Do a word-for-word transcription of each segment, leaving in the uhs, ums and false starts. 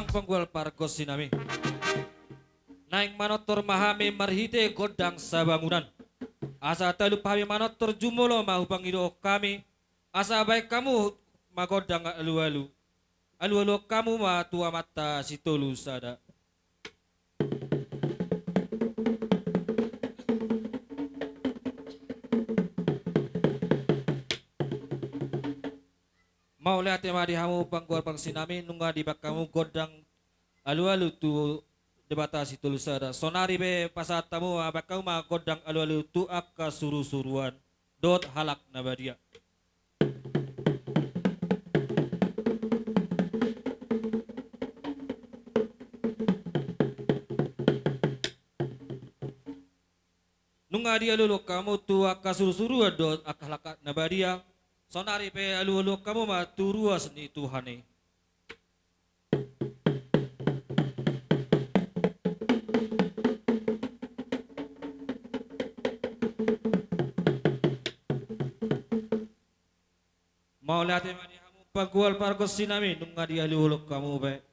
Panggual pargonsi nami. Naeng manortor ma hami marhite gondang sabangunan. Asa talup hami manortor, jumolo ma hupangido hami, asa baen hamu ma gondang alualu. Alualuhon hamu ma tu Amanta Sitolusada. Mauliate ma di hamu panggual pargonsi nami, nunga dibaen hamu gondang alualu tu Debata Sitolusada. Sonari pe pasahat hamu, baen hamu ma gondang alualu tu angka surusuruan dohot halak na badia. Nunga dialualuhon hamu tu angka surusuruan dohot angka halak na badia, sonari pe alualuhon hamu ma tu ruas ni Tuhan i. Mauliate ma di hamu panggual pargonsi nami, nunga dialualuhon hamu be.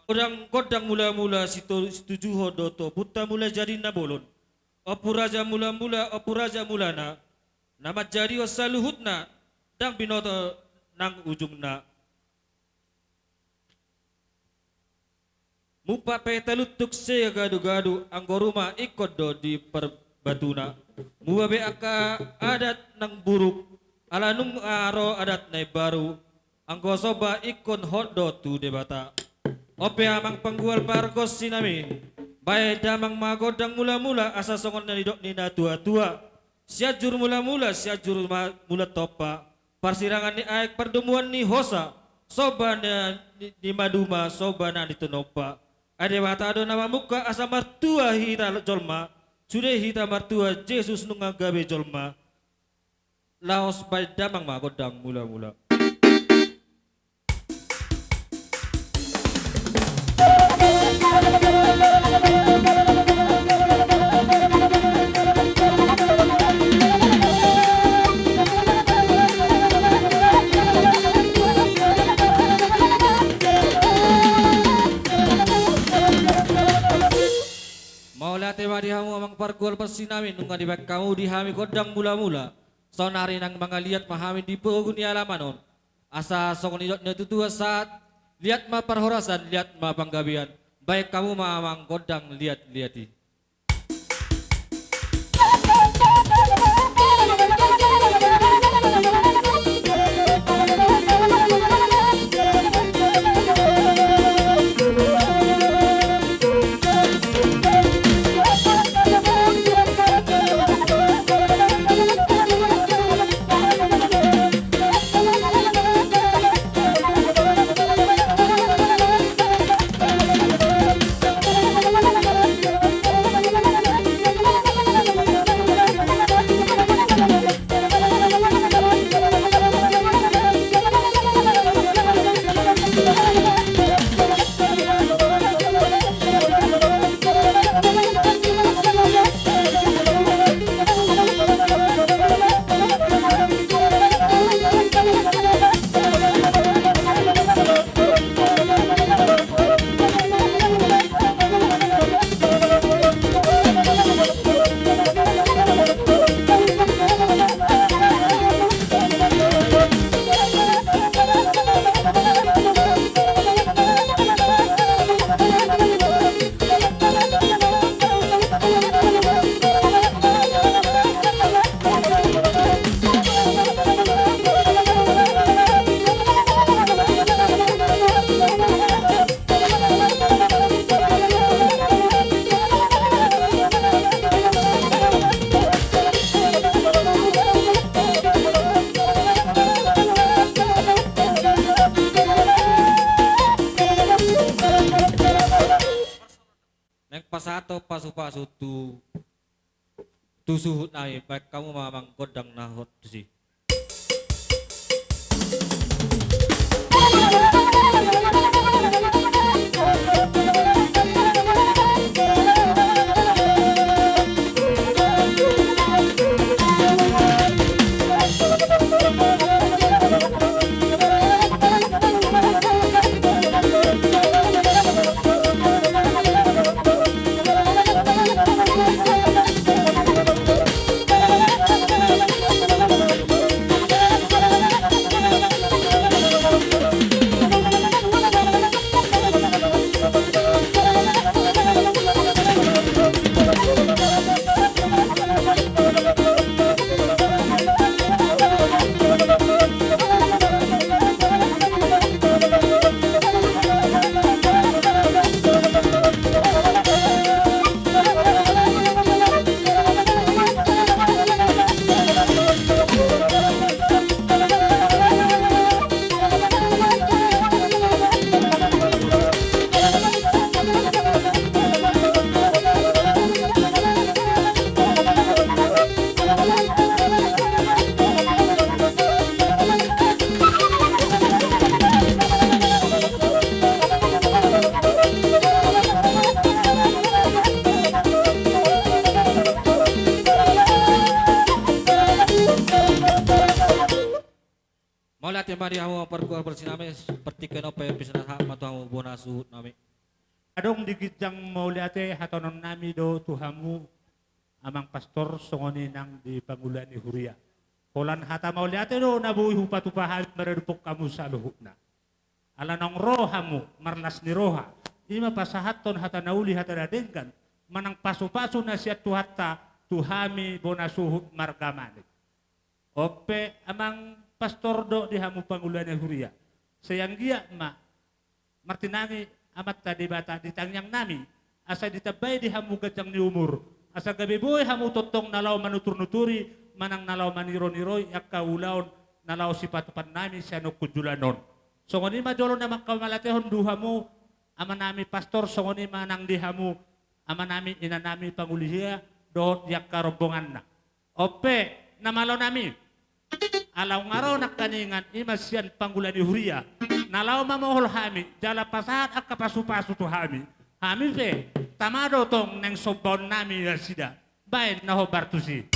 Gondang, gondang mulamula sito-, situjuhon dohot Ompunta Mulajadi Nabolon, Ompu Raja Mulamula, Ompu Raja Mulana, na manjadihon saluhutna, ndang binoto nang ujungna. Mumpak pe taluntug sigadugadu, anggo ruma ingkon do di parbatuna. Muba be angka adat nang buruk, ala nunga ro adat na imbaru, anggo somba ingkon hot do tu Debata. On pe amang panggual pargonsi nami, baen damang ma gondang mulamula, asa songon na nidok ni natuatua. Sianjur mulamula, Sianjur ma-, mula tompa. Parsirangan ni aek, pardomuan ni hosa, somba na ni, ni maduma, somba na nitinompa. Ai Debata do na mamungka, asa martua hita jolma, sude hita martua, Jesus nunga gabe jolma. Laos baen damang ma gondang mulamula. Mauliate ma di hamu amang pargual pargonsi nami, nunga dibaen hamu di hami gondang mulamula. Sonari nang mangaliat ma hami di pogu ni alaman on. Asa songon nidok ni natuatua, sahat liat ma parhorasan, liat ma panggabean. Baen hamu ma amang gondang liatliat i. Naeng pasahathon pasupasu tu, tu suhut nami, baen hamu ma amang gondang na hot tusi. Mauliate ma di hamu pargual parsi nami, partingkian on pe pinasahat ma tu hamu bona suhut nami. Adong di ginjang mauliate hatahonon nami do tu hamu amang pastor songon i nang di pangula ni huria. Holan hata mauliate do na boi hupatupa hami maradophon hamu saluhutna. Ala naung ro hamu marlas ni roha, i ma pasahathon hata na uli hata na denggan, manang pasupasu na sian Tuhanta tu hami bona suhut marga Manik. On pe amang pastor dohot di hamu pangula ni huria, sai anggiat ma martinangi Amanta Debata di tangiang nami, asa ditambai di hamu ganjang ni umur, asa gabe boi hamu tongtong na laho manuturnuturi manang na laho maniroi-niroi angka ulaon na laho sipatupaon nami sian on tu joloan on. Songon i ma jolo na manghamauliatehon tu hamu ama nami pastor, songon i ma nang di hamu ama nami ina nami pangula ni huria dohot di angka rombonganna. On pe na malo nami, ala unang ro nangkaningan i ma sian pangula ni huria na laho mamohol hami jala pasahat angka pasupasu tu hami. Hami pe tama do tong naeng sombaon nami nasida. Baen na hombar tusi.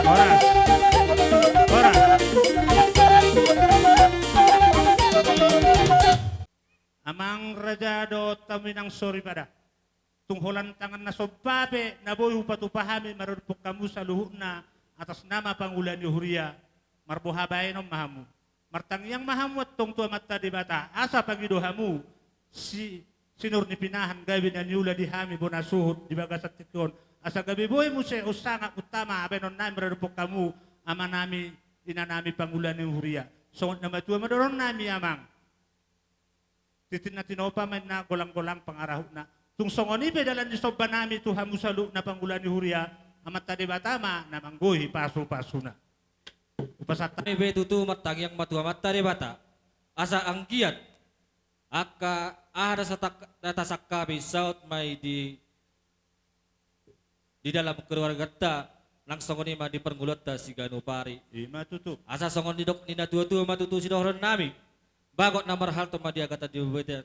Horas. Horas. Amang raja dohot hamu inang soripada. Tung holan tangan na somba pe na boi hupatupa hami maradophon hamu saluhutna atas nama pangula ni huria, marboha baenon ma hamu. Martangiang ma hamu antong tu Amanta Debata asa pangido hamu si sinur ni pinahan gabe na niula di hami bona suhut di bagasan tingki on, asa gabe boi muse on sangap utama baenon nami maradophon hamu ama nami ina nami pangula ni huria. Songon na matua ma dohonon nami amang. Tintin na tinopa ma inna, golang-golang pangarahutna. Tung songon i pe dalan ni somba nami tu hamu saluhutna pangula ni huria, Amanta Debata ma na manggohi pasu-pasuna. Hupasahat hami pe tutu martangiang ma tu Amanta Debata asa anggiat angka aha na satak-, na tasangkapi saut ma i di di dalam keluarganta, nang songon i ma di parngoluonta siganup ari. I ma tutu. Asa songon nidok ni natua-tua ma tutu sidohonon nami. Bagot na marhalto ma di agatan di bebete.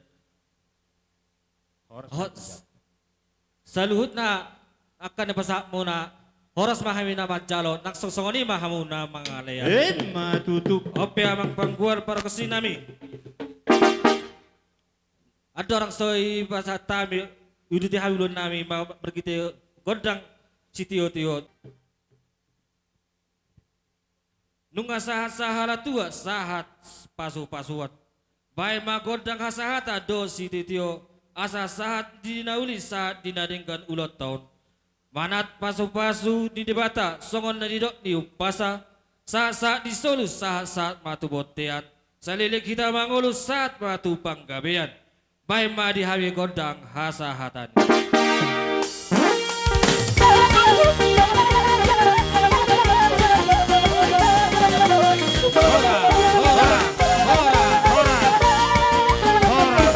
Horas. Ho-, saluhutna angka na pasahatmuna, horas ma hami na manjalo, nang songon i ma hamu na mangalean. I ma tutu. On pe amang panggual pargonsi nami. Andorang so dipasahat hami, diuduti hami ulaon nami ma-, marhite gondang sitio-tio. Nunga sahat sahala tua, sahat pasu-pasuan. Baen ma gondang hasahatan dohot sitio-tio, asa sahat di na uli, sahat di na denggan ulaonta on. Manat pasu-pasu ni Debata, songon na nidok ni umpasa, sahat-sahat ni solu, sahat-sahat ma tu bontean, saleleng hita mangolu, sahat ma tu panggabean. Baen ma di hami gondang hasahatan. Horas, horas, horas, horas.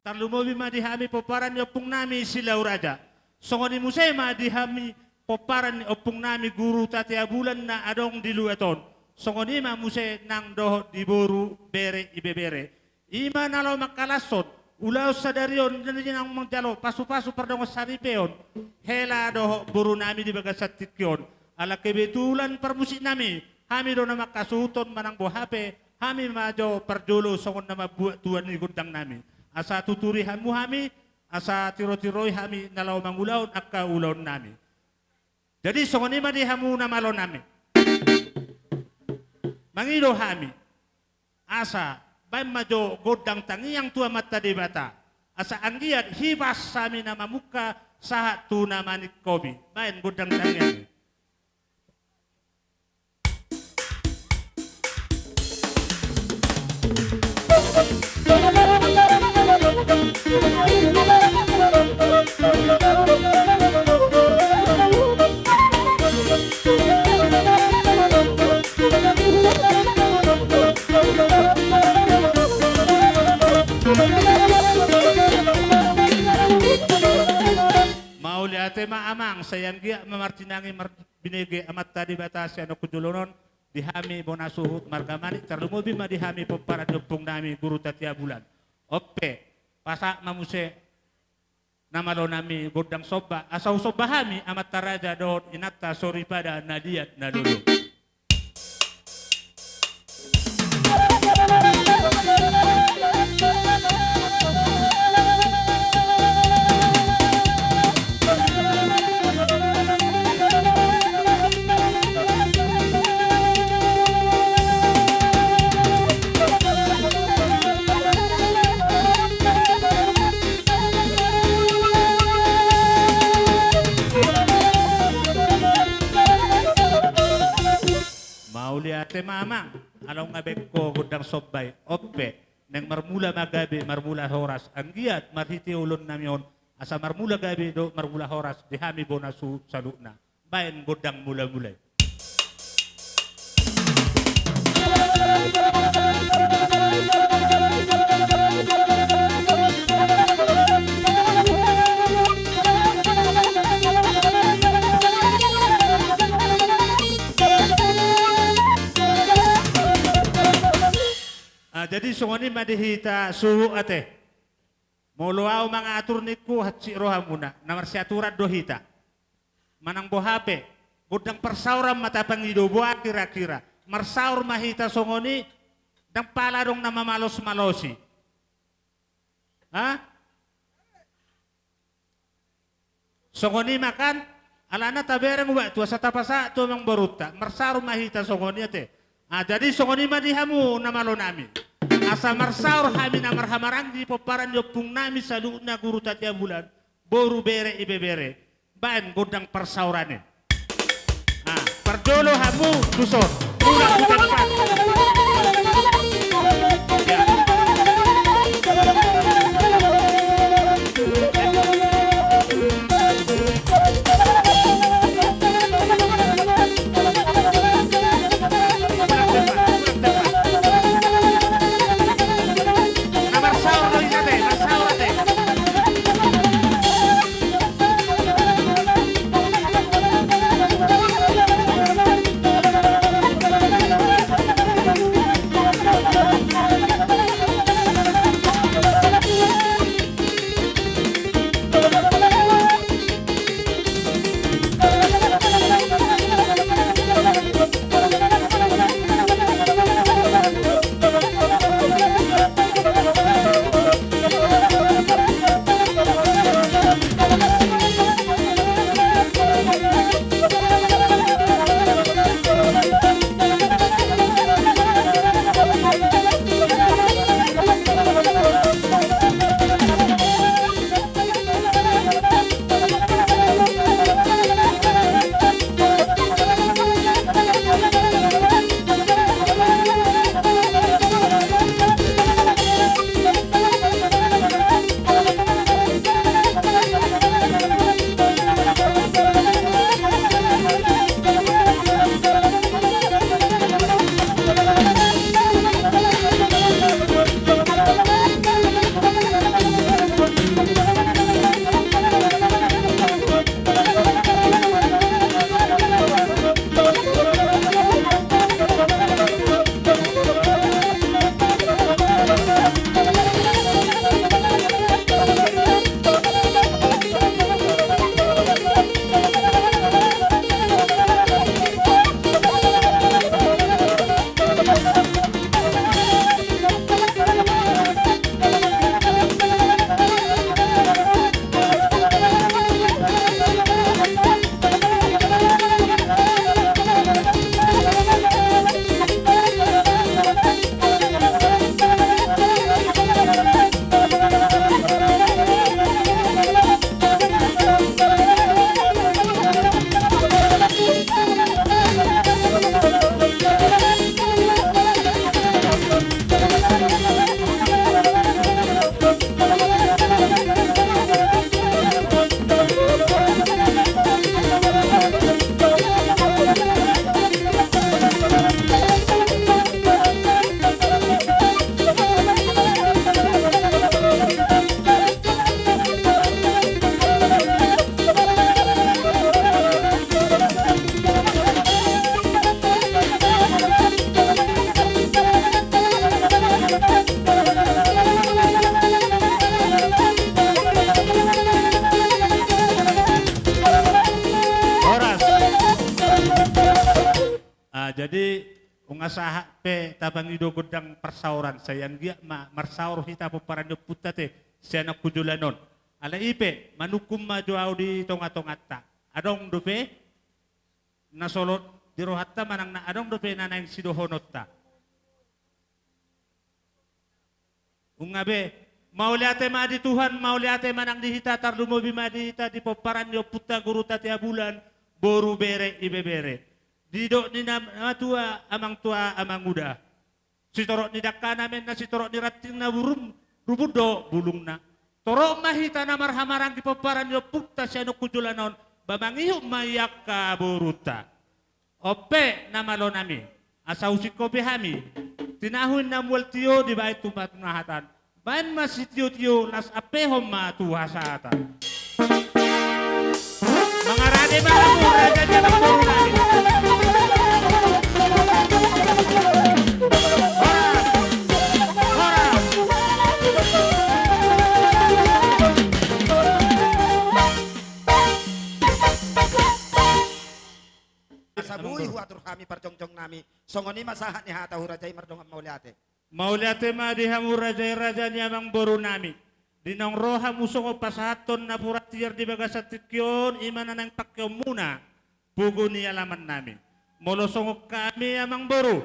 Tarlumobi ma di hami pomparan ni ompung nami Silau Raja. Songon i muse ma di hami pomparan ni ompung nami Guru Tatea Bulan na adong di luat on. Songon i ma muse nang dohot di boru, bere, ibebere. I ma na laho mangkalashon ulaon sadari on, na naeng manjalo pasupasu pardongansaripeon hela dohot boru nami di bagasan tingki on. Ala kebetulan parmusik nami, hami do na manghasuhuthon manang boha pe, hami ma jo parjolo songon na mambuat tua ni gondang nami. Asa tuturi hamu hami, asa tirotiroi hami na laho mangulahon angka ulaon nami. Jadi songon i ma di hamu na malo nami. Mangido hami, asa baen ma jo gondang tangiang tu Amanta Debata. Asa anggiat hipas hami na mamungka sahat tu na maningkopi. Baen gondang tangiang i. Mauliate ma amang, sai anggiat ma martinangi marbinege Amanta Debata sian on tu joloan on, di hami bona suhut marga Manik, tarlumobi ma di hami pomparan ni ompung nami Guru Tatea Bulan. On pe, pasahat ma muse na malo nami gondang somba, asa husomba hami amanta raja dohot inanta soripada na liat na lolo. Mauliate ma amang, ala nunga baen ho gondang somba i. On pe, naeng marmula ma gabe, marmula horas, anggiat marhite ulaon nami on, asa marmula gabe dohot marmula horas di hami bona suhut saluhutna. Baen gondang mulamula i. Ah, jadi songon i ma di hita suhut ate. Molo ahu mangatur ningku, hansit rohamuna, na marsiaturan do hita. Manang boha pe, gondang parsaoran ma tapangido, boha kira-kira. Marsaor ma hita songon i, ndang pala adong na mamalosmalosi. Ha? Songon i ma kan, alana tabereng waktu asa tapasahat tu amangborunta, marsaor ma hita songon i ate. Ah, jadi songon i ma di hamu na malo nami. Asa marsaor hami na marhahamaranggi pomparan ni ompung nami saluhutna Guru Tatea Bulan, boru, bere, ibebere. Baen gondang parsaoran i. Ah, parjolo hamu tuson. Ulang tu tempat. Ya. Nga sahat pe tapangido gondang parsaoran, sai anggiat ma marsaor hita pomparan ni ompunta te sian angka joloan on. Alai i pe, manungkun ma jo ahu di tongatonganta. Adong dope na solot di rohanta manang na adong dope na naeng sidohononta? Nunga be. Mauliate ma di Tuhan, mauliate ma nang di hita, tarlumobi ma di hita di pomparan ni ompunta Guru Tatea Bulan, boru, bere, ibebere. Didok ni na matua, amang tua, amang uda, sitorop ni dangkana ma inna, sitorop ni rantingna burung, rubun do bulungna. Torop ma hita na marhahamaranggi pomparan ni ompunta sian angka joloan on, ba mangihut ma i angka borunta. On pe na malo nami, asa husingkop hami. Tinahu inna mual tio, dibahen tumpak na hatan. Bahen ma sitiotio, las ampehon ma tu hasahatan. Mangarade ma hamu raja ni amang boru nami. Horas. Horas. Asa boi huatur hami parjongjong nami. Songon i ma sahat ni hata hu raja i mardongan mauliate. Mauliate ma di hamu raja i, raja ni amang boru nami. Di naung ro hamu songon pasahathon napuran tiar di bagasan tingki on, i ma na naeng pangkeonmuna pogu ni alaman nami. Molo songon hami amang boru,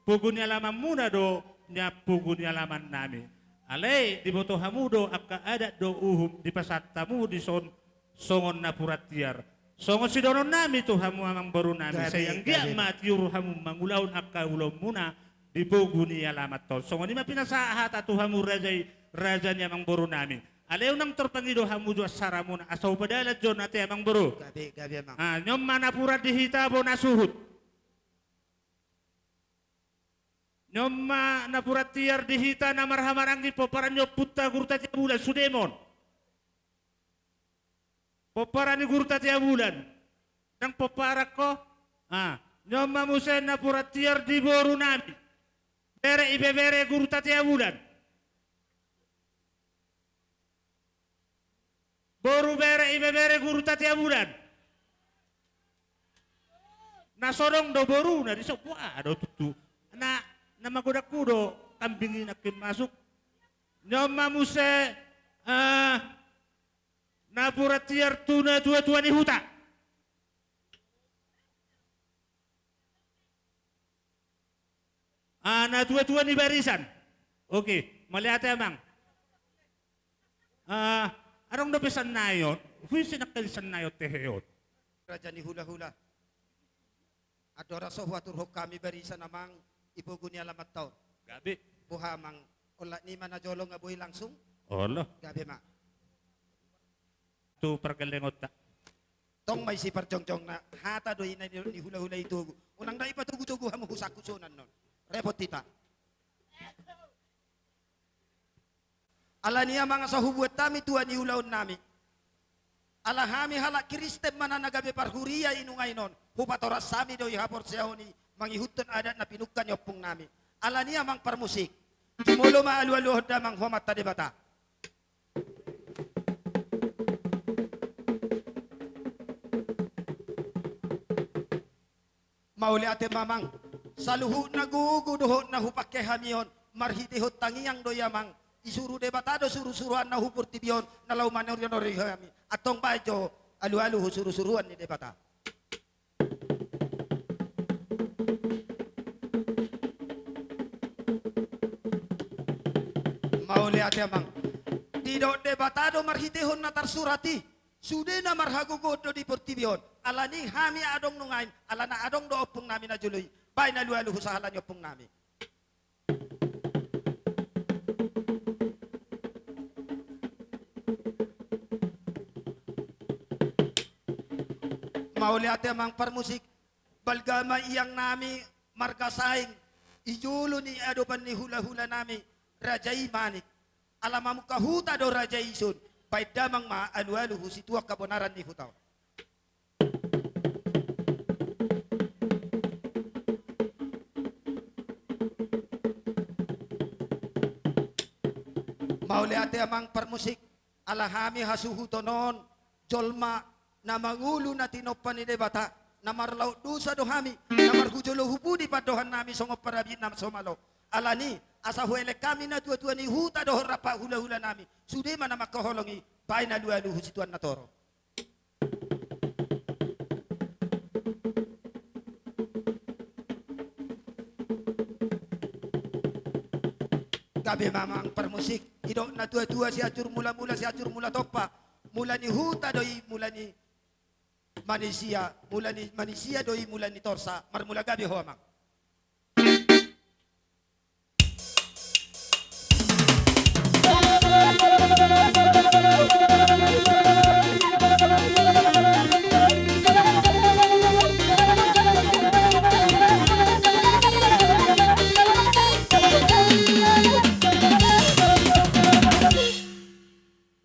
pogu ni alamanmuna do nian pogu ni alaman nami. Alai diboto hamu do angka adat dohot uhum, dipasahat hamu dison songon napuran tiar. Songon sidohonon nami tu hamu amang boru nami, gabe, sai anggiat gabe ma tiur hamu mangulahon angka ulaonmuna di pogu ni alaman on. Songon i ma pinasahat hata tu hamu raja i, raja ni amang boru nami. Alai unang tor pangido hamu jo ansaramuna, asa hupadalan jo na te amang boru. Gabe, gabe amang. Ah, ni on ma napuran di hita bona suhut. Ni on ma napuran tiar di hita na marhahamaranggi pomparan ni ompunta Guru Tatea Bulan, sude ma on. Pomparan ni Guru Tatea Bulan. Ndang pomparan ho? Ah, ni on ma muse napuran tiar di boru nami. Bere, ibebere Guru Tatea Bulan. Boru, bere, ibebere Guru Tatea Bulan. Na so adong do boruna dison, boha do tutu. Na, na magodangku do kambing i nangkin masuk. Ni on ma muse, eh, napuran tiar tu natuatua ni huta. Ah, natuatua ni barisan. Oke, mauliate amang. Ah, adong dope sannari on, huisi nangkin sannari on tehe on. Raja ni hulahula. Andorang so huaturhon hami barisan amang, di pogu ni alamanta on. Gabe. Boha amang, olat ni ma na jolo nga boi langsung? Olo. Gabe ma. Tu pargellengonta. Tong ma isi parjongjongna, hata do i na ni hulahula i togu. Unang da ipatogutogu hamu husangkusonan on. Repot hita. Ala ni i amang asa hubuat hami tua ni ulaon nami. Ala hami halak Kristen manang na gabe parhuria i nunga i non, hupatoras hami do i haporseaon i mangihuthon adat na pinungka ni ompung nami. Ala ni i amang parmusik, jumolo ma alualuhon damang tu Amanta Debata. Mauliate ma amang, saluhut na gogo dohot na hupangke hami on, marhitehon tangiang do i amang, isuru Debata do surusuruanna tu portibi on, na laho manorinori hami, antong bahen jo alualu tu surusuruan ni Debata. Mauliate amang. Didok Debata do marhitehon na tarsurat i, sude na marhagogoon do di portibi on. Ala ni i hami adong nunga i, ala na adong do ompung nami na jolo i. Bahen alualu tu sahala ni ompung nami. Mauliate amang parmusik. Balga ma iang nami marga Saing, di jolo ni adopan ni hulahula nami, raja i Manik. Ala mamungka huta do raja i dison, bahen damang ma alualu tu situan habonaran ni huta on. Mauliate amang parmusik, ala hami hasuhuton on, jolma na mangolu na tinompa ni Debata, Na marlaok dosa do hami, na marhujolo hu pudi pandohan nami songon parabit na so malo. Alani, asa huelek hami na tua-tua ni huta dohot rap hulahula nami, sude ma na mangkaholongi, baen alu-alu hu situan na torop. Gabe ma amang parmusik, didok na tua-tua Sianjur Mula-mula, Sianjur Mula Tompa, mula ni huta do i, mula ni manisia, mula ni manisia do i, mula ni torsa, marmula gabe ho amang.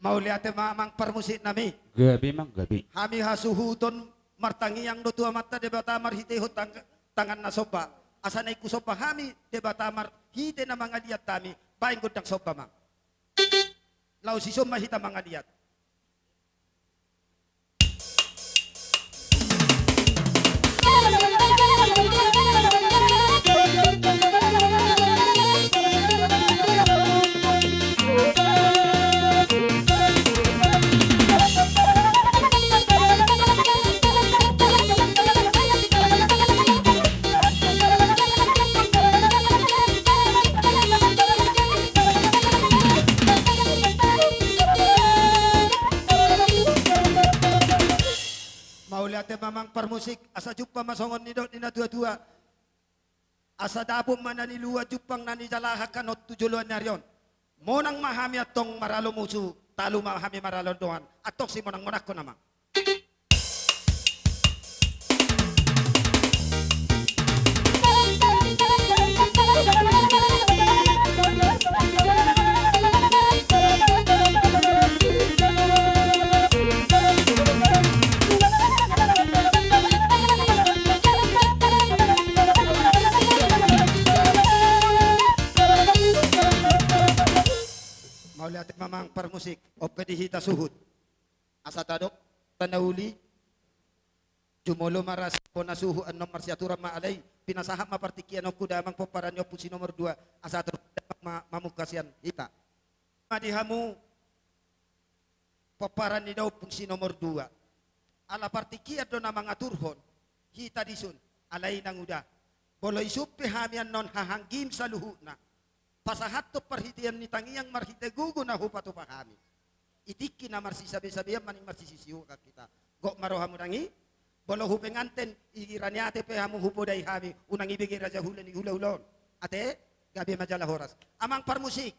Mauliate ma amang parmusik nami. Gabe amang, gabe. Hami hasuhuton martangiang do tu Amanta Debata marhitehon tang-, tangan na somba. Asa naeng husomba hami Debata marhite na mangaliat hami, baen gondang somba amang. Laos dison ma hita mangaliat. Mauliate ma amang parmusik, asa jumpang ma songon nidok ni na tua-tua. Asa dapot ma na niluat jumpang na nijalahan on tu joloan ni ari on. Monang ma hami antong maralo musu, talu ma hami maralo dongan. Antong simonang-monangkon amang. Mauliate ma amang parmusik, on pe di hita suhut. Asa tadok, tanda uli, jumolo ma rasa bona suhut annon marsiaturan ma alai, pinasahat ma partingkian on tu damang pomparan ni ompung si nomor dua, asa tor damang ma mamungka sian hita. Ma di hamu, pomparan ni da ompung si nomor dua. Ala partingkian do na mangaturhon, hita dison, alai nanguda. Molo isumpe hami annon hahanggim saluhutna. Pasahathon parhitean ni tangiang marhite gogo na hupatupa hami. I tingki na marsisabe-sabean maning marsisiuhakan hita. Gok ma rohamu dang i, molo hupenganten, igira ni ate pe hamu hupodai hami, unang ibege raja hula ni hula-hula on. Ate, gabe ma jala horas. Amang parmusik.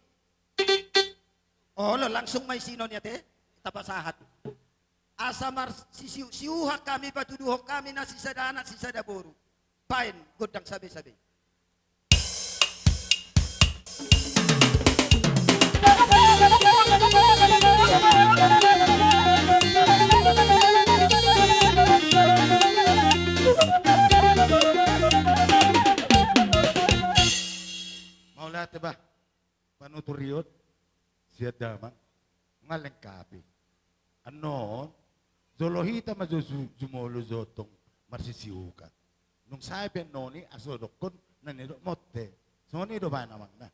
Olo, langsung ma isina on i ate, tapasahat. Asa marsisiu-siuhan hami, patuduhon hami na sisada anak, sisada boru. Baen gondang sabe-sabe. Mauliate bah. Panuturion sian damang nga lengkapi. Annon, jolo hita ma jo ju-, jumolo jo tong marsisiuhakan. Nunga sae pe annon i asa hudokkon na nidok monte. Songon i do baen amang na.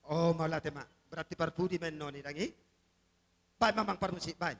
O, mauliate ma. Berarti parpudi ma annon i dang i. Baen ma amang parmusik, baen.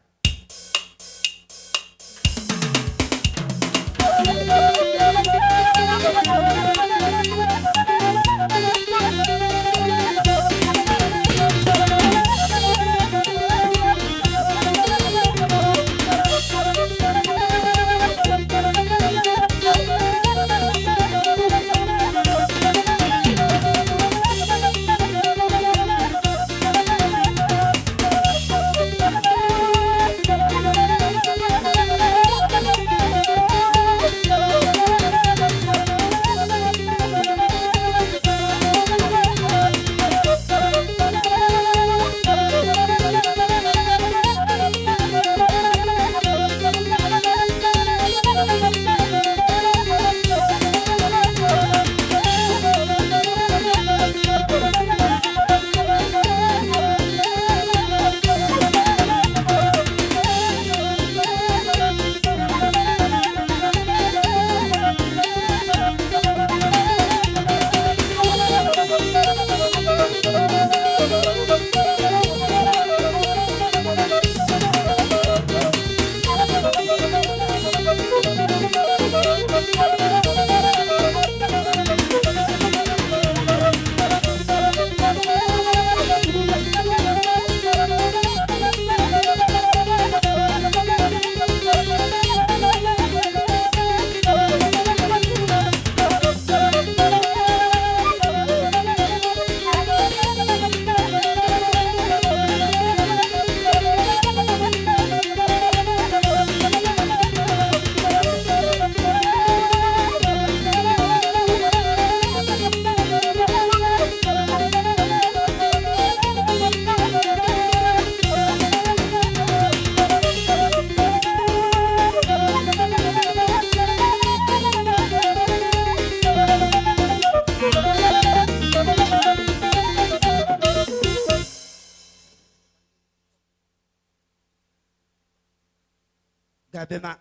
Gabe ma.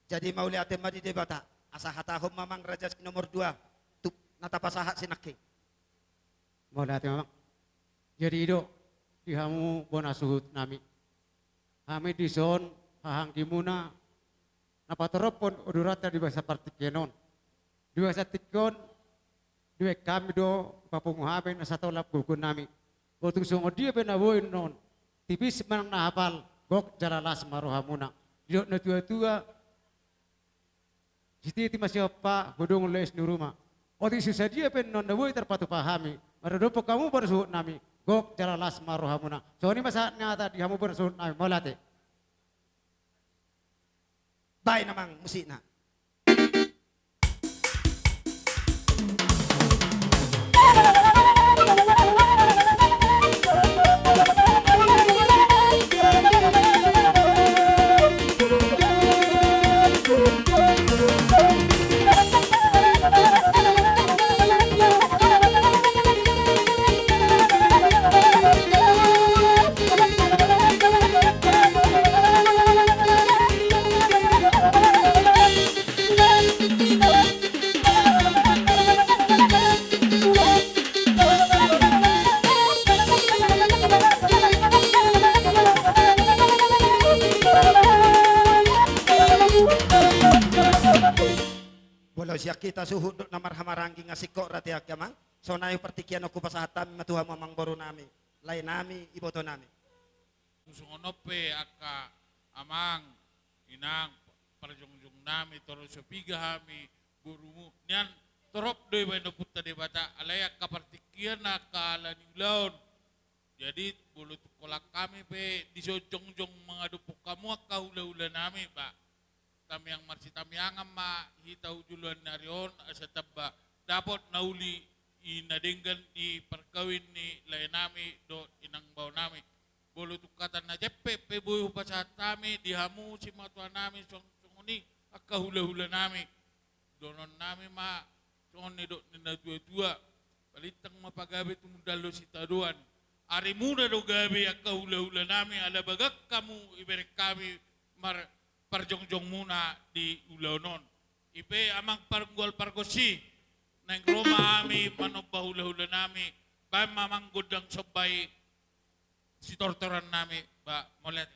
Jadi mauliate ma di Debata. Asa hatahon ma amang raja si nomor dua. Tu na tapasahat si nangkin. Mauliate ma amang. Jadi i do di hamu bona suhut nami. Hami dison haha anggimuna na patorophon uduranta di bagasan partingkian on. Di bagasan tingki on dibahen hami do papungu hami na satolap gogo nami. Botung songon dia pe na boi annon, tipis manang na hapal, gok jala las ma rohamuna. Didok na tua-tua, sititi ma sihompa, hudung les ni ruma. Otik so sadia pe annon na boi tarpatupa hami, maradophon hamu bona suhut nami, gok jala las ma rohamuna. Songon i ma sahat ni hata di hamu bona suhut nami, mauliate. Baen amang musikna. Molo sian hita suhut dohot na marhamaranggi nga singkop rade angka amang. Sonai partingkian on hupasahat hami ma tu hamu amang boru nami, lae nami, iboto nami. Songon on pe angka amang, inang, parjongjong nami, torop so piga hami borumu nian, torop do dibahen Ompunta Debata, alai angka partingkian angka ala ni ulaon. Jadi molo tung holan hami pe dison jongjong mangadophon hamu angka hula-hula nami, ba, tamiang marsitamiangan ma hita tu joloan ni ari on, asa tamba dapot na uli i na denggan di parkawin ni lae nami dohot inang bao nami. Molo tung hata na jempek pe boi hupasahat hami di hamu simatua nami, song-, songon i angka hula-hula nami. Dohonon nami ma songon nidok ni na tua-tua: Balintang ma pagabe, tumundalhon sitadoan. Arimuna do gabe angka hula-hula nami, ala bagas hamu ibereng hami mar-, parjongjongmuna di ulaon on. I pe amang parunggual pargonsi, naeng ro ma hami manomba hula-hula nami, baen ma amang gondang somba i, sitortoran nami, ba, mauliate.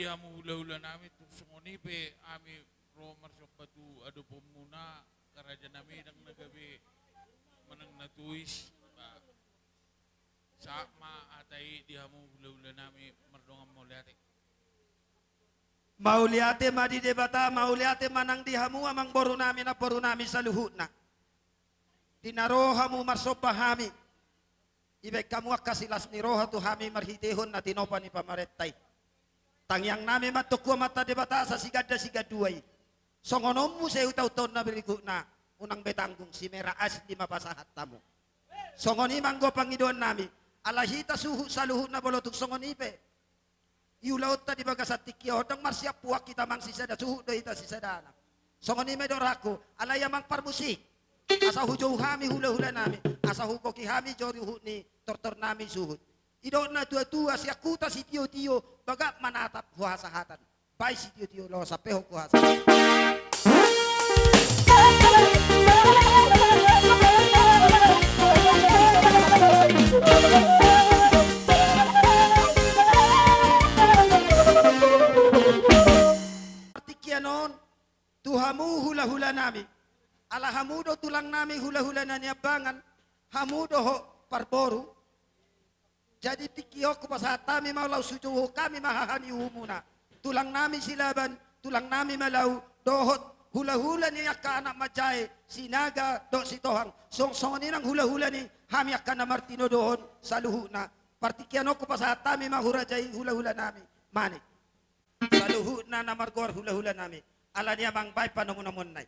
Hamu hulahulanami, tung songon i pe hami ro marsomba tu adopanmuna, karajanami, ndang na gabe manang na tuis. Ba, sahat ma hata i di hamu hulahulanami, mardongan mauliate. Mauliate ma di Debata, mauliate ma nang di hamu amangborunami, namborunami saluhutna. Di na ro hamu marsomba hami, dibaen hamu angka silas ni roha tu hami marhitehon na tinopa ni pamarenta i. Tangiangnami ma antong tu Amanta Debata asa siganda sigandua i. Songon on muse tu taon-taon na berikutna, unang be tanggung, simerah asi i ma pasahat hamu. Songon i ma anggo pangidoannami, ala hita suhut saluhutna, molo tung songon i pe di ulaonta di bagasan tingki on, ndang marsiampuan hita amang sisada, suhut do hita sisadana. Songon i ma i do rohangku, alai amang parmusik, asa hujou hami hulahulanami, asa hugohi hami jo ruhut ni tortornami suhut. Didok na tuatua, sian huta sitiotio, bagak manatap huhasahatan. Baen sitiotio laho sampehon huhasahatan. Partingkian on, tu hamu hulahulanami. Ala hamu do tulangnami, hulahula na niambangan, hamu dohot parboru. Jadi tingki on hupasahat hami ma, laos hujou hami ma haha ni uhumuna. Tulangnami Silaban, tulangnami Malau, dohot hulahula ni angka anak manjae, Sinaga dohot Sitohang. Song, songon i nang hulahula ni hami angka na martinodohon saluhutna. Partingkian on hupasahat hami ma tu raja i, hulahulanami. Mane. Saluhutna na margoar hulahulanami. Ala ni i amang, baen panomunomuonna i.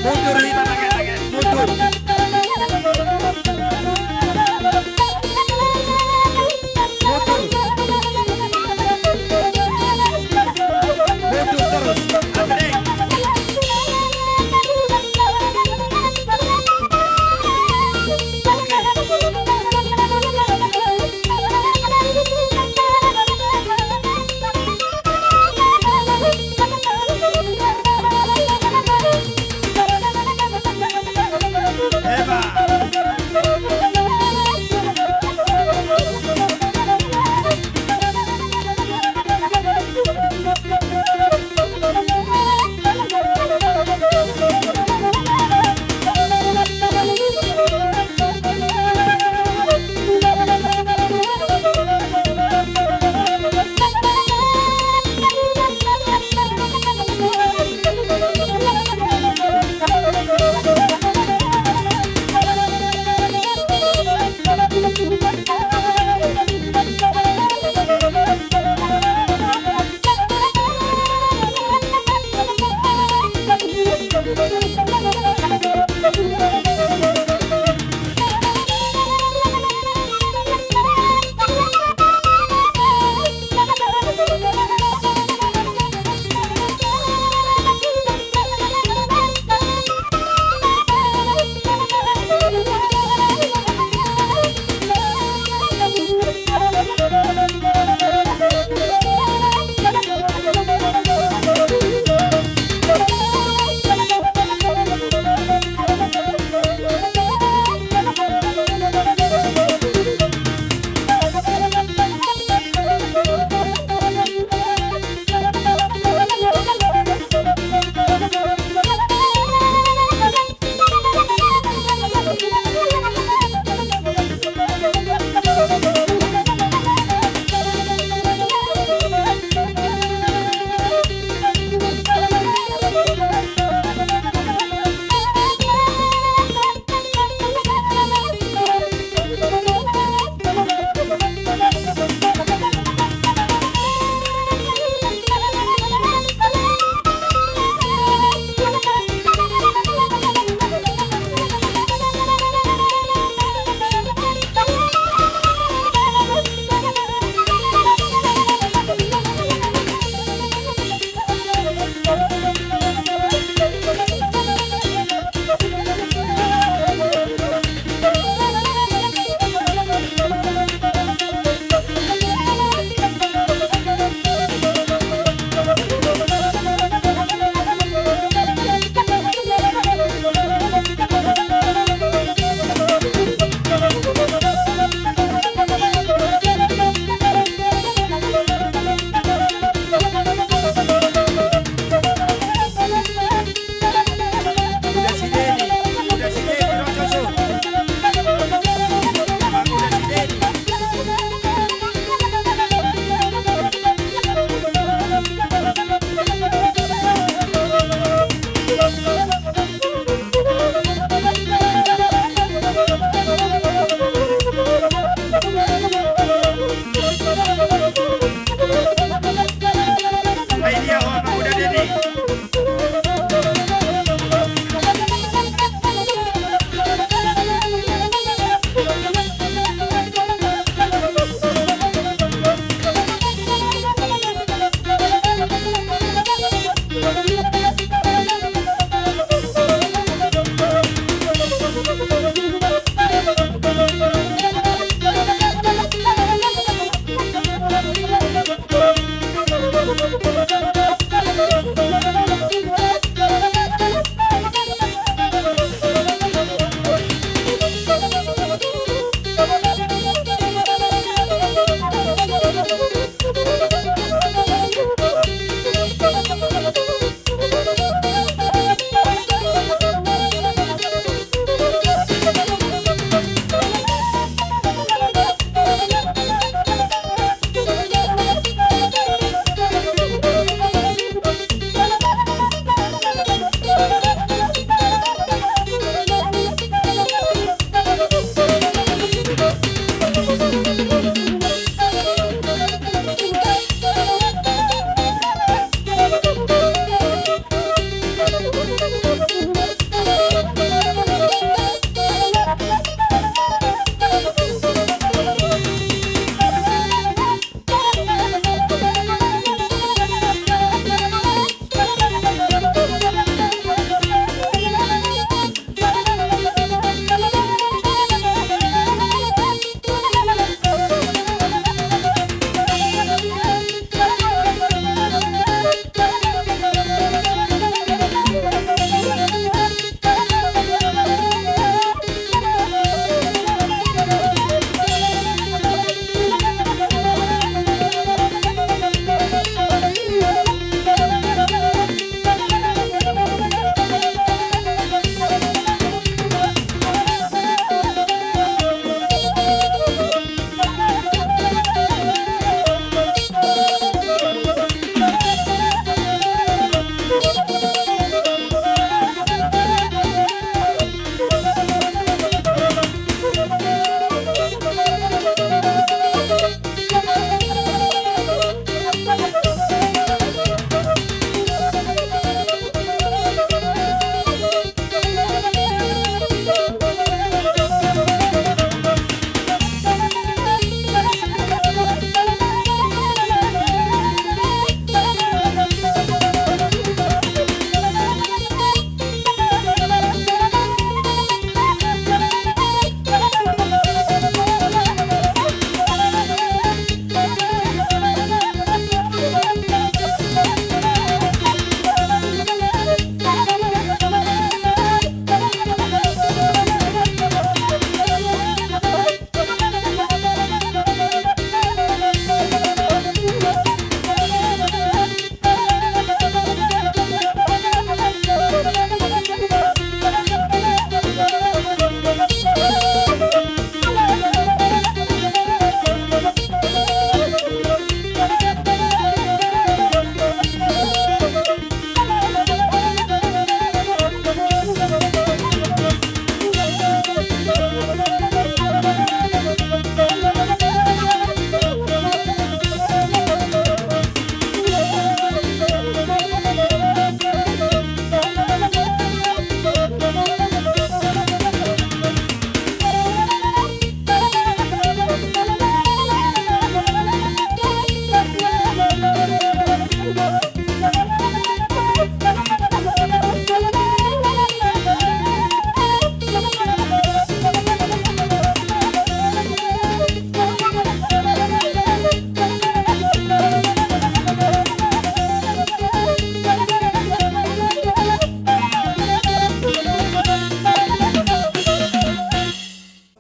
Mundur hita, mundur. Mundur.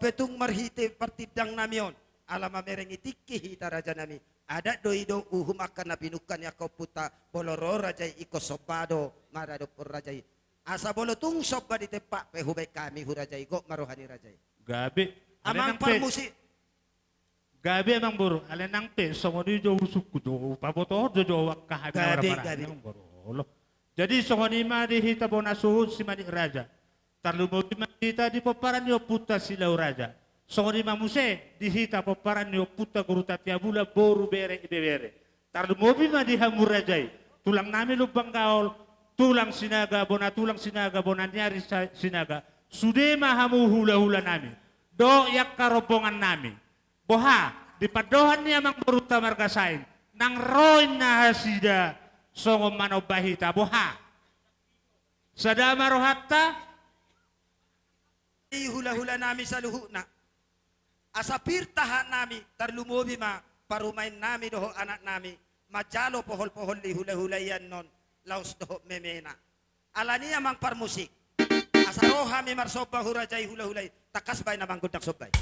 Pe tung marhite partindang nami on, ala mamereng i tingki hita raja nami. Adat do i do uhum angka na pinungka ni angka ompunta, molo ro raja i ingkon somba do maradophon raja i. Asa molo tung somba di tempat pe hubaen hami hu raja i, gok ma roha ni raja i. Gabe. Amang parmusik. Gabe amang boru, alai nang pe songon i jo usungku jo, pabotohon jo jo angka hami na gabe, gabe. Amang boru. Olo. Jadi songon i ma di hita bona suhut si Manik Raja. Tarlumobi ma di hita di pomparan ni ompunta Silau Raja. Songon i ma muse di hita pomparan ni ompunta Guru Tapiabula boru bere ibebere. Tarlumobi ma di hamu raja i. Tulang nami Lumban Gaol, tulang Sinaga, bona tulang Sinaga, bona ni ari sa-, Sinaga. Sude ma hamu hula-hula nami. Dohot i angka rombongan nami. Boha, di pandohan ni amang borunta marga Sain, nang ro inna nasida songon manomba hita, boha. Sada ma rohanta. I hula-hula nami saluhutna. Asa pir tahat nami, tarlumobi ma parumaen nami dohot anak nami, manjalo pohol-pohol ni hula-hula i annon, laos dohot memena. Alani i amang parmusik. Asa ro hami marsomba hurajai hula-hula i, tangkas baen amang gondang somba i.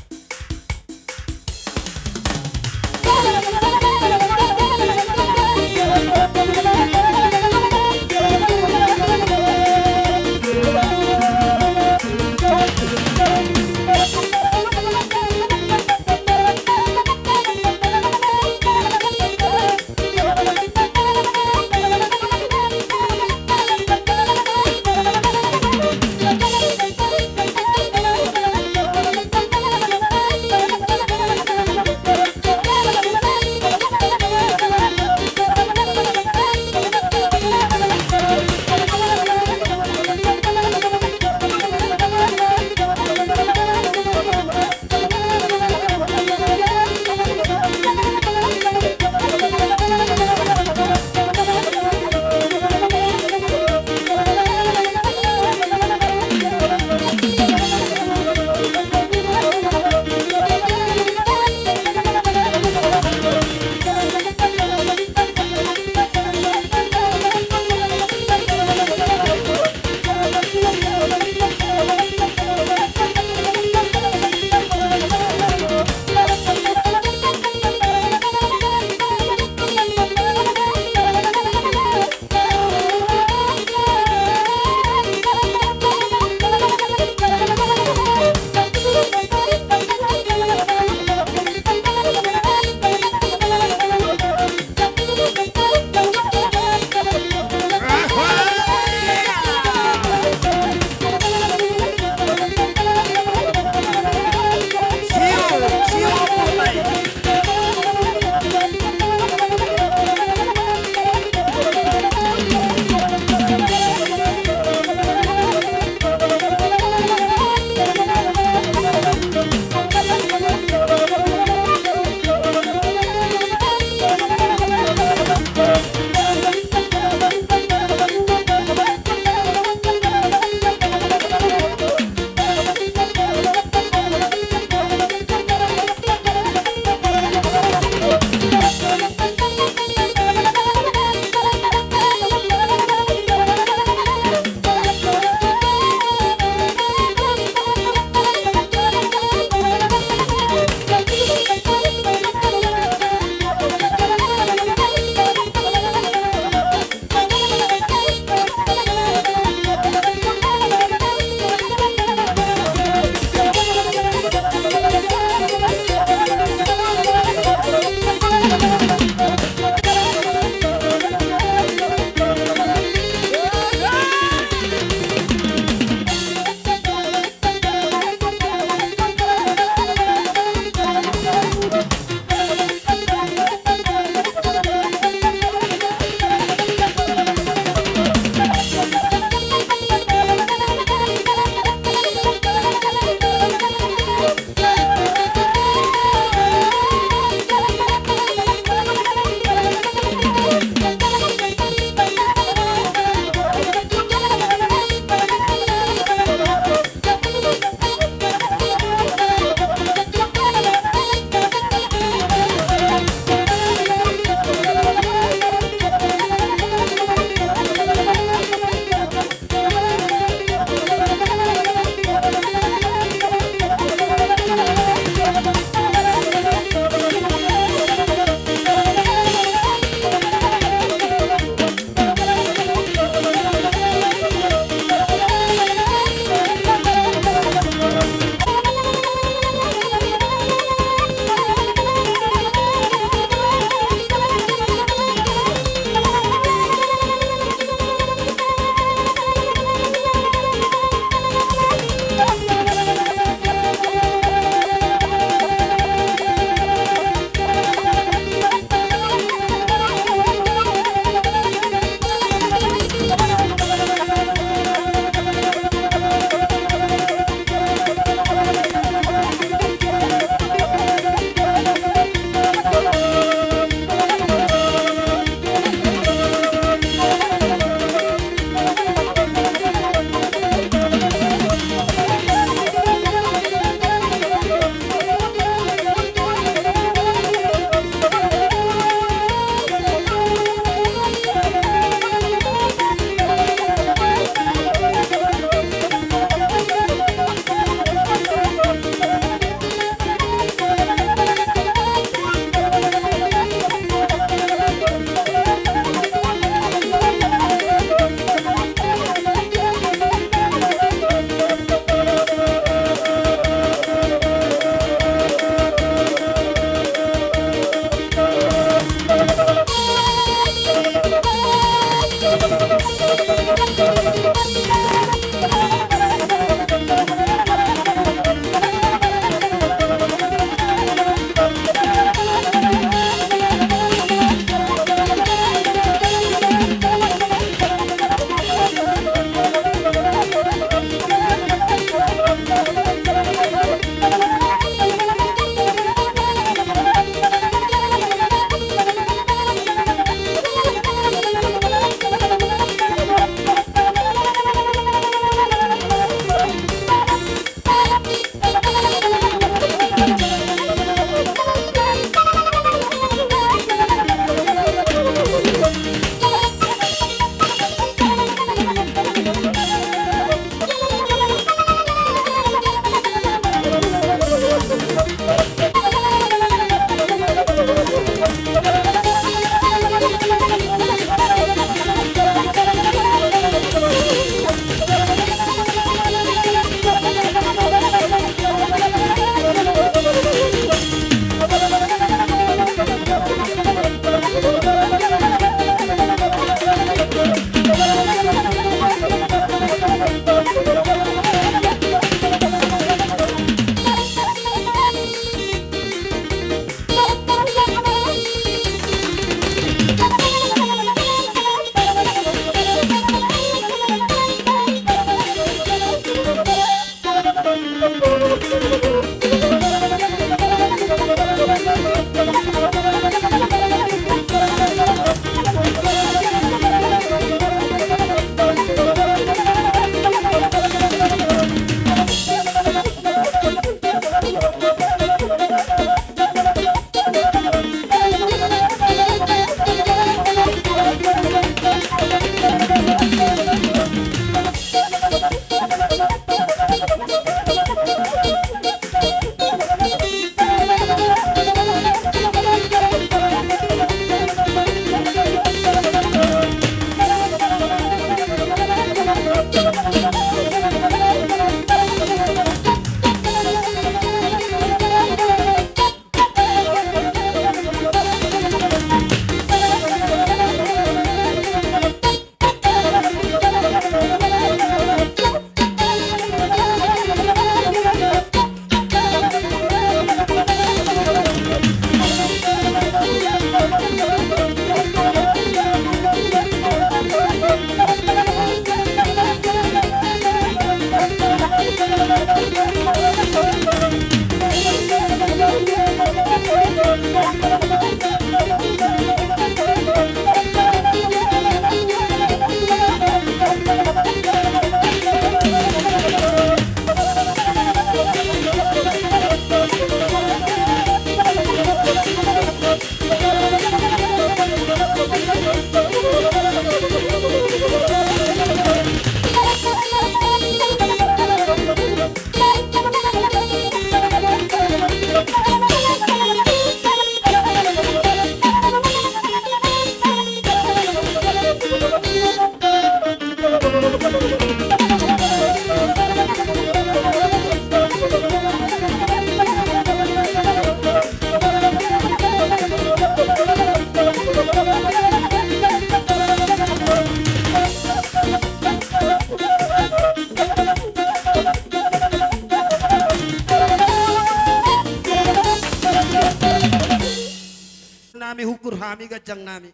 Jang nami,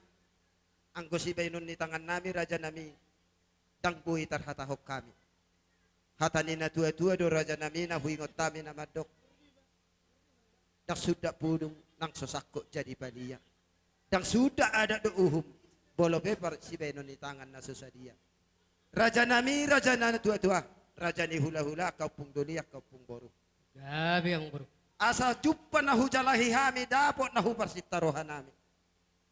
anggo sibaenon ni tangan nami, raja nami, ndang boi tarhatahon hami. Hata ni na tua-tua do, raja nami, na huingot hami na mandok: Ndang sundat pudung, nang so sangkot jadi palia. Ndang sundat adat dohot uhum, molo pe par sibaenon ni tangan na so sadia. Raja nami, raja na tua-tua, raja ni hula-hula, angka ompung doli, angka ompung boru. Gabe, amang boru. Asa jumpa na hujalahi hami, dapot na huparsita roha nami.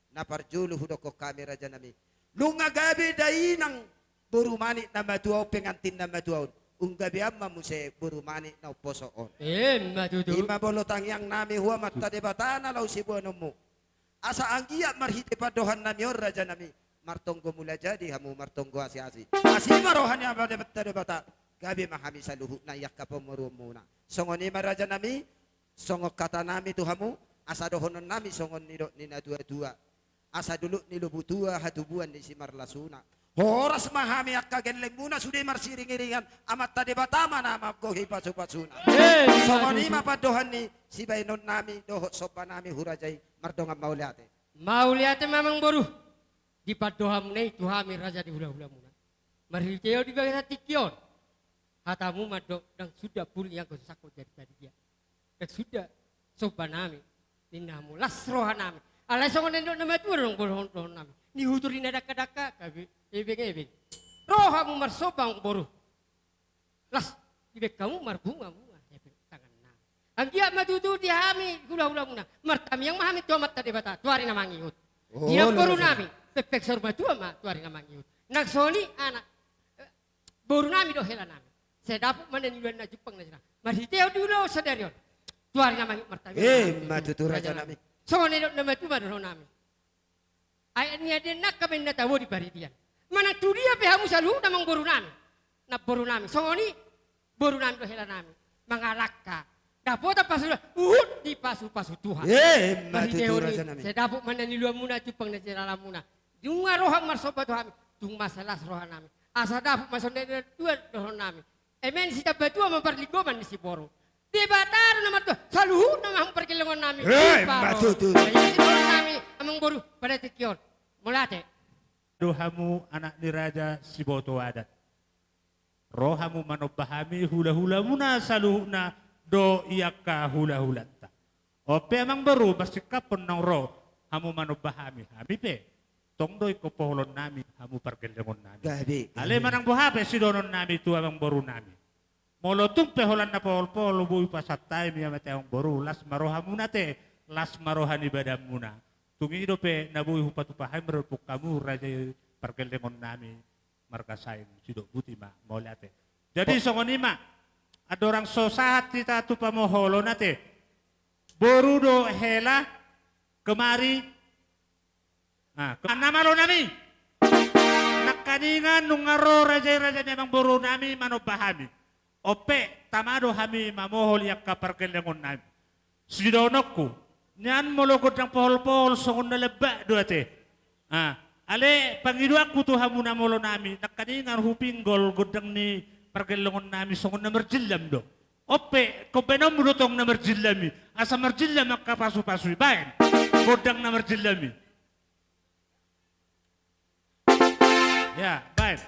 Na parjolo hudokkon hami, raja nami, nunga gabe dainang boru manik na matua on, pengantin na matua on, nunga gabean ma muse boru manik na umposo on. Ima tutu. Ima molo tangiang nami tu Amanta Debata na laho siboanonmu. Asa anggiat marhite pandohan nami on, raja nami, martonggo mula jadi hamu, martonggo asi-asi. Asi ma roha ni Amanta Debata, gabe ma hami saluhutna i angka pamoruonmuna. Songon i ma, raja nami, songon hata nami tu hamu, asa dohonon nami songon nidok ni na tua-tua: Asa dolok ni lobu tua, hatubuan ni simarlasuna. Horas ma hami angka gellengmuna, sude marsiring-iringan, Amanta Debata ma na manggohi pasu-pasuna. Eh, songon i ma pandohan ni sibaenon nami dohot somba nami, hurajai, mardongan mauliate. Mauliate ma, amang boru, di pandohanmuna i tu hami, raja ni hula-hulamuna. Marhite on, di bagasan tingki on, hatamu mandok: Ndang sundat pudung, nang so sangkot jadi palia. Ndang sundat somba nami, ninna hamu, las roha nami. Alai songon na nidok na matua do dohon-dohonon nami: Nihutur ni na dangka-dangka, gabe ebeng-ebeng. Ro hamu marsomba, amang boru, las dibaen hamu marbunga-bunga hepeng tangan nami. Anggiat ma tutu di hami hula-hulamuna, martamiang ma hami tu Amanta Debata tu ari na mangihut. Oh, di namboru nami, pepeng saur matua ma tu ari na mangihut. Nang songon i anak, eh, boru nami dohot hela nami, sai dapot ma na niuluan na jumpang na jinalahan. Marhite on, di ulaon sadari on, tu ari na mangihut martamiang ma hami. Ima tutu, raja nami. Songon na nidok na matua ma dohonon nami: Aek ni adian nangka ma inna tabo di paridian. Manang tu dia pe hamu saluhutna, amang boru nami, namboru nami, songon i boru nami dohot hela nami, mangalangka, dapotan pasu-, huhut dipasu-pasu Tuhan. Ima tutu, raja nami. Marhite on i, sai dapot ma na niuluanmuna, jumpang na jinalahanmuna. Nunga ro hamu marsomba tu hami, tung ma sai las roha nami. Asa dapot ma songon na nidok ni na tua dohonon nami: Eme ni sitambatua ma parlinggoman ni siboru. Debata do na martua, saluhutna ma hamu pargellengon nami. Eh, ima tutu. Pargellengon nami, amang boru, pada tingki on. Mauliate. Do hamu anak ni raja, siboto adat. Ro hamu manomba hami, hula-hulamuna saluhutna dohot angka hula-hulanta. On pe, amang boru, marsingkaphon naung ro hamu manomba hami, hami pe tong do ingkon poholon nami hamu pargellengon nami. Gabe, gabe. Alai manang boha pe sidohonon nami tu amang boru nami, molo tung pe holan na pohol-pohol boi pasahat hami, amang boru, las ma rohamuna ate, las ma roha ni badanmuna. Tung i dope na boi hupatupa hami marhite hamu, raja i, pargellengon nami marga Sain Sidok Buti ma. Mauliate. Jadi, songon i ma, andorang so sahat hita tu pamoholon ate, boru dohot hela, kemari. Ah, ke-, na malo nami. Nangkaningan nunga ro raja i, raja ni amang boru nami, manomba hami. On pe, tama do hami mamohol i angka pargellengon nami. Sidohononku, nian molo gondang pohol-pohol songon na lambak do ate. Ah, alai pangidoanku tu hamu na malo nami, nangkaningan hupinggol gondang ni pargellengon nami songon na marjillam do. On pe, ingkon baenonmu do tong na marjillam i, asa marjillam angka pasu-pasu i, baen gondang na marjillam i. Ya, baen.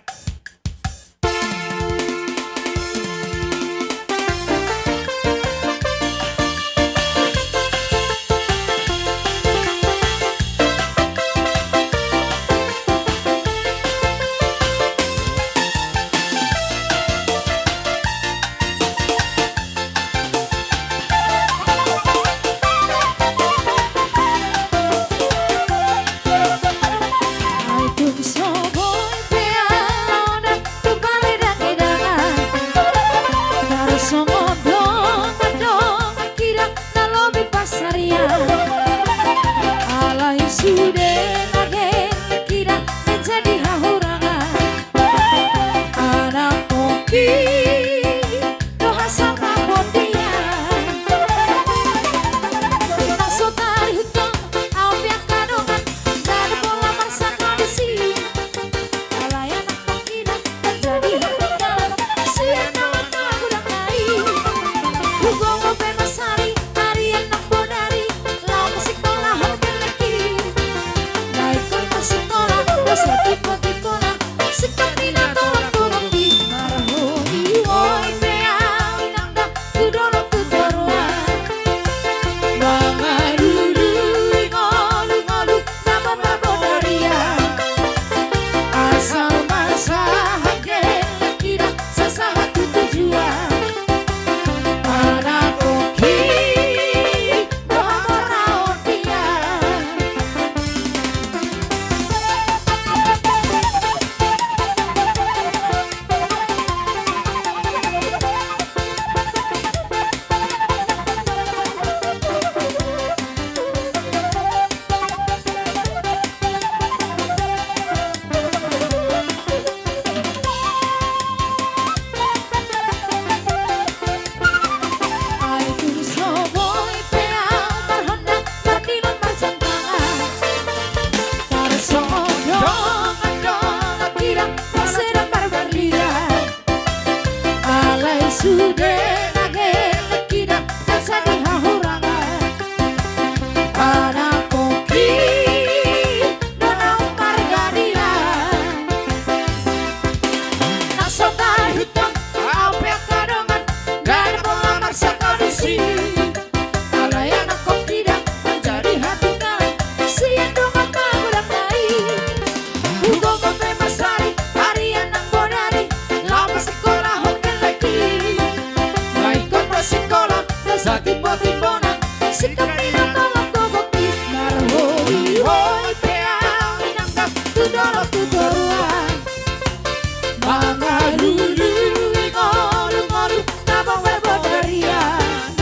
Mangalului ngolu-ngolu na mangulahon bodarian.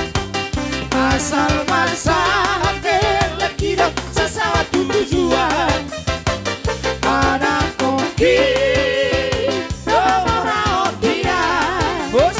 Asal marsahat elek i do sasahat tu tujuan. Anakkonki do mora on dia. Bos.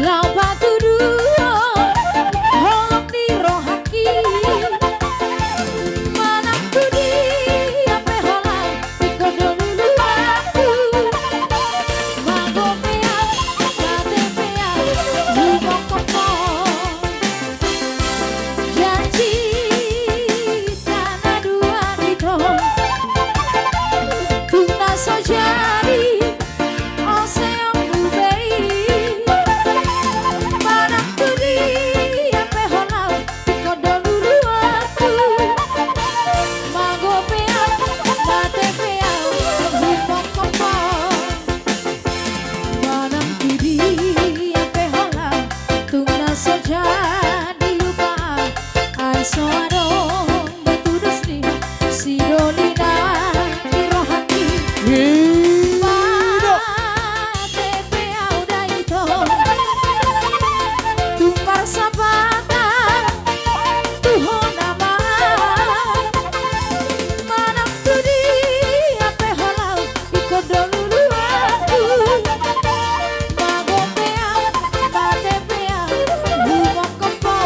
Laho patuduhon holong ni rohangki. Manang tu dia pe ho laho, ingkon do luluanku. Mago pe au, mate pe au, humophop ho. Janjita na dua i do, tung na so jadi. Ose ompu be i, manang tu dia pe ho laho, ingkon do luluanku. Mago pe au, mate pe au, humophop ho. Manang tu dia pe ho laho, tung na so jadi lupa au, ai so adong be tudos ni sidoli nang di rohangki. Mate pe au da ito, tung marsapatan tu ho nama. Manang tu dia pe ho laho, ingkon do luluanku. Mago pe au, mate pe au, humophop ho.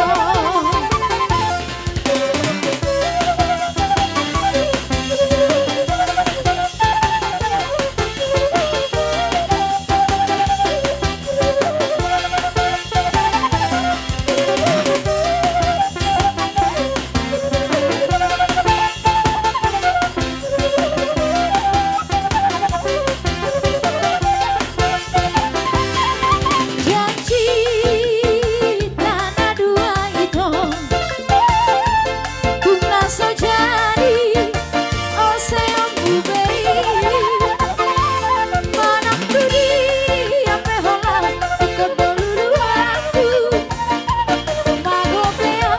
Janjita na dua i do, tung na so jadi. Ose ompu be i, manang tu dia pe ho laho, ingkon do luluanku. Mago pe au,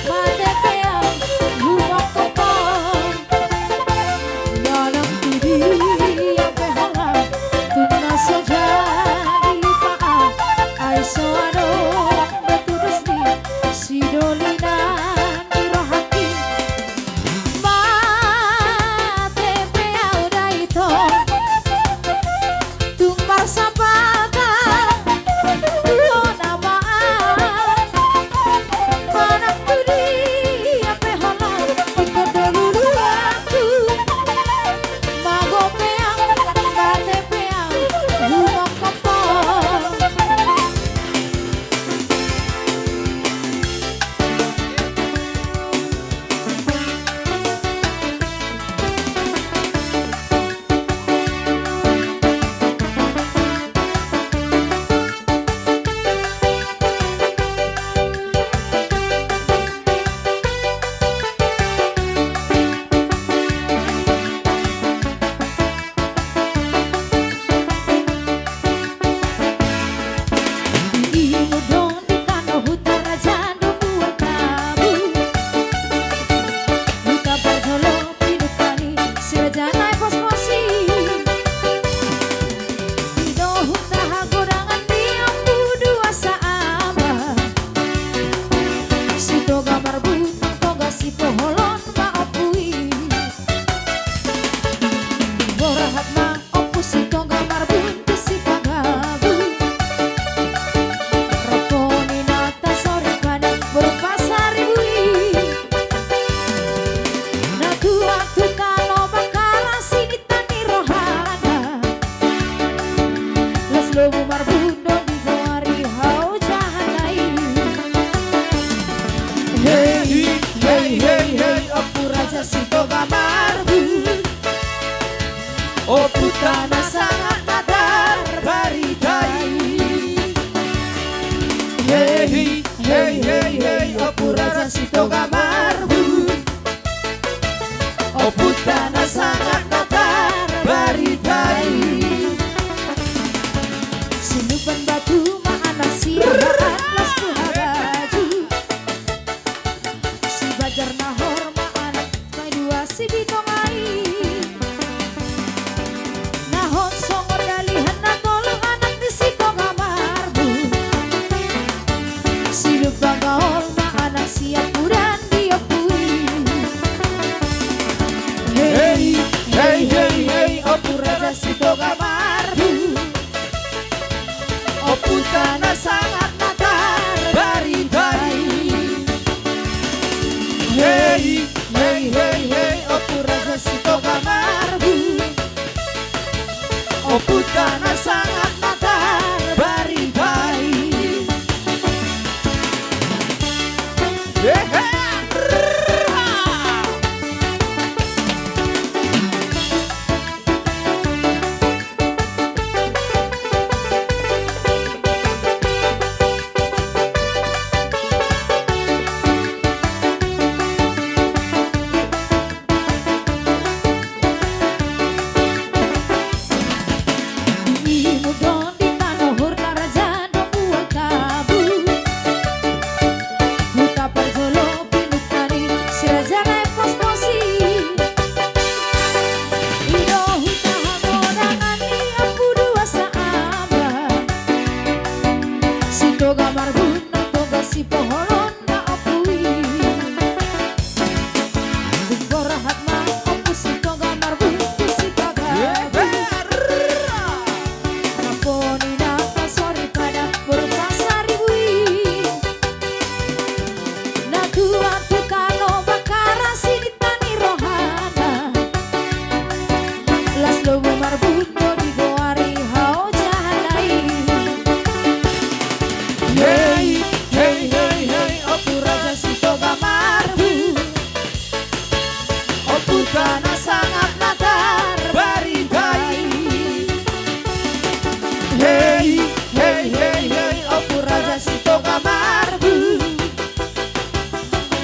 mate pe au, humophop ho. Manang tu dia pe ho laho, tung na so jadi lupa au, ai so adong be tudos ni sidoli nang di rohangki. Ompunta na sangap na tarbarita i. Silupan batu ma anak siahaan las buha baju. Sibajar na hor ma anak paidua Sibitonga i. Na hot songon dalihan na tolu anak ni Sitoga Marbun. Silumpa gaol ma anak siampudan di ompu i. Hei, hei, hei, hei, Ompu Raja Sitoga Marbun. Ompunta na sangap na tarbarita i. Hei, hei, hei, hei, Ompu Raja Sitoga Marbun. Ompunta na sangap na tarbarita i. Hehe. Di imut do di tano hurna raja do mual tabu. Huta parjolo pinungka ni si raja na epos posi. I do huta hagodangan ni Ompu Dua Saamba. Sitoga Marbun na Toga Sipoholon na ompu i. Dung borhat ma Ompu Sitoga Marbun tu Sipagabu. Rampo ni na pasoripada boru Pasaribu i. Na tuat tu tano Bakkara sininta ni rohana. Las Lobo Marbun do digoari haojahana i. Hei, hei, hei, hei, Ompu Raja Sitoga Marbun. Ompunta na sangap na tarbarita i. Hei, hei, hei, hei, Ompu Raja Sitoga Marbun.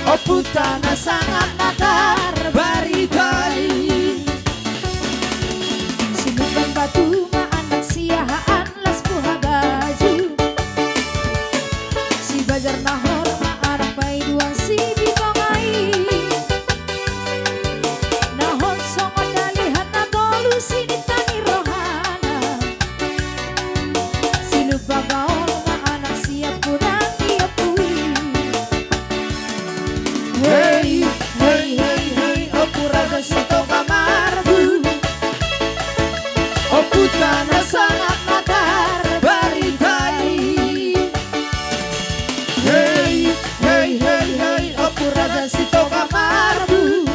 Ompunta na sangap na tarbarita i. Silupan batu ma anak siahaan las buha baju. Sibajar na hor ma anak paidua Sibitonga i. Na hot songon dalihan na tolu sininta ni rohana. Silumpa gaol ma anak siampudan di ompu i. Hei, hei, hei, hei, Ompu Raja Sitoga Marbun. Ompunta na sangap na tarbarita i. Hei, hei, hei, hei, Ompu Raja Sitoga Marbun.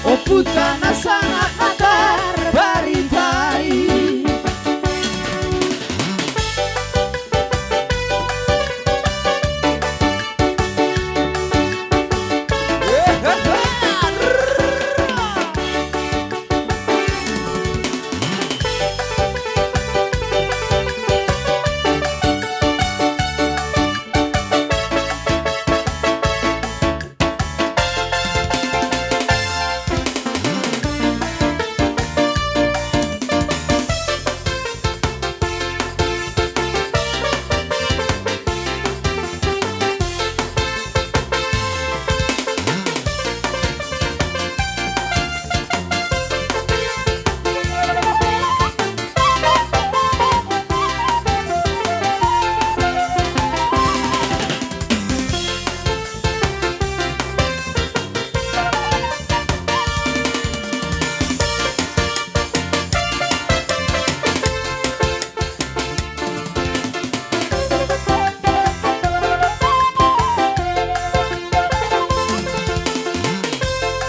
Ompunta na sangap na tarbarita i.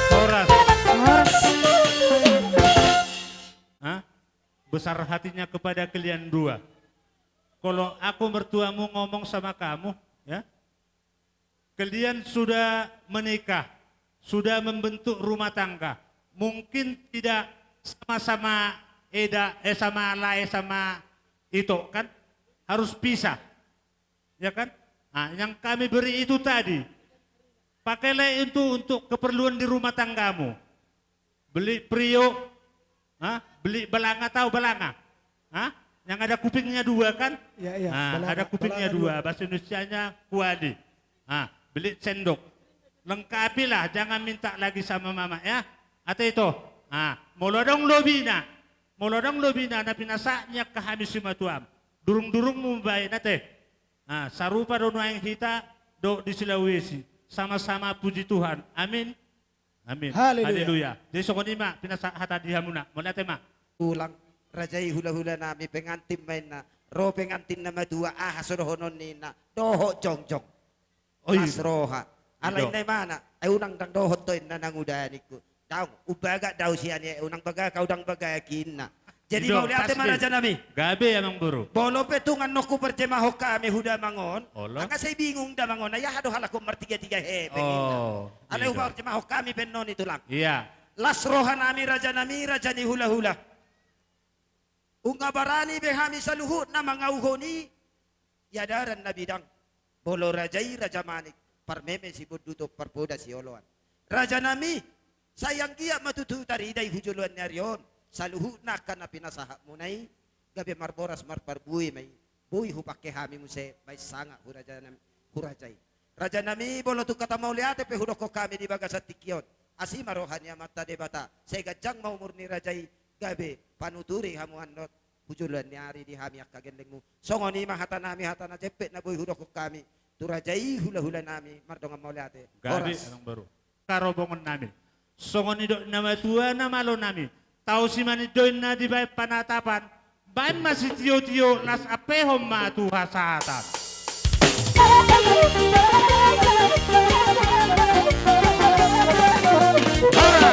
Horas. Horas. Hah? Besar hatinya kepada kalian dua. Kalau aku mertuamu ngomong sama kamu, ya, kalian sudah menikah, sudah membentuk rumah tangga, mungkin tidak sama-sama eda, eh, sama lae, sama ito, kan? Harus pisah. Ya kan? Nah, yang kami beri itu tadi. Pakailah itu untuk keperluan di rumah tanggamu. Beli priuk, ha? Beli balanga, tahu balanga? Ha? Yang ada kupingnya dua, kan? Ya, ya, ah, balanga, ada kupingnya balanga dua, dua. Bahasa Indonesianya kuali. Ah, beli sendok. Lengkapilah, jangan minta lagi sama mama, ya. Ate ito. Ah, molo adong lobina. Molo adong lobina na pinasahat ni angka hami simatuam. Durung-durungmu baen, ate. Ah, sarupa do nuaeng hita dohot di Sulawesi. Sama-sama puji Tuhan. Amin. Amin. Haleluya. Haleluya. Jadi songon i ma pinasahat hata di hamuna. Mauliate ma. Ulang, raja i, hulahula nami, pengantin ma inna. Ro pengantin na matua, aha so dohonon ni inna? Dohot jongjong. Oh, iya. Las roha. Alai, iya, inna, imana? Ai unang ndang dohot ho inna nanguda ningku. Daong, umbagak do au sian i, unang bagak au, ndang bagak inna. Jadi, ido, mauliate ma, pasti, raja nami. Gabe, amangboru. Molo pe tung annon huparjemahon hami hu damang on, olo, angka sai bingung damang on, ai aha do halak on martiga-tiga hepeng inna. Oh, alai, ido, huparjemahon hami pe annon i, tulang. Iya. Las roha nami, raja nami, raja ni hulahula. Nunga barani be hami saluhutna mangauhon i, di adaran na bidang, molo raja i raja manik, parmeme sibondut, parpoda sioloan. Raja nami, sai anggiat ma tutu tarida i hu joloan ni ari on saluhutna angka na pinasahatmuna i, gabe marboras marparbue ma i, boi hupangke hami muse baen sangap hu raja nami, hu raja i. Raja nami, molo tung hata mauliate pe hudokhon hami di bagasan tingki on, asi ma roha ni Amanta Debata, sai ganjang ma umur ni raja i, gabe panuturi hamu annon hu joloan ni ari di hami angka gellengmu. Songon i ma hata nami, hata na jempek na boi hudokhon hami tu raja i, hulahula nami, mardongan mauliate. Gabe, horas, amangboru. Karobongon nami. Songon nidok ni na matua na malo nami. Tau si manindo inna dibaen panatapan. Baen ma sitiotio, las ampehon ma tu hasahatan. Horas.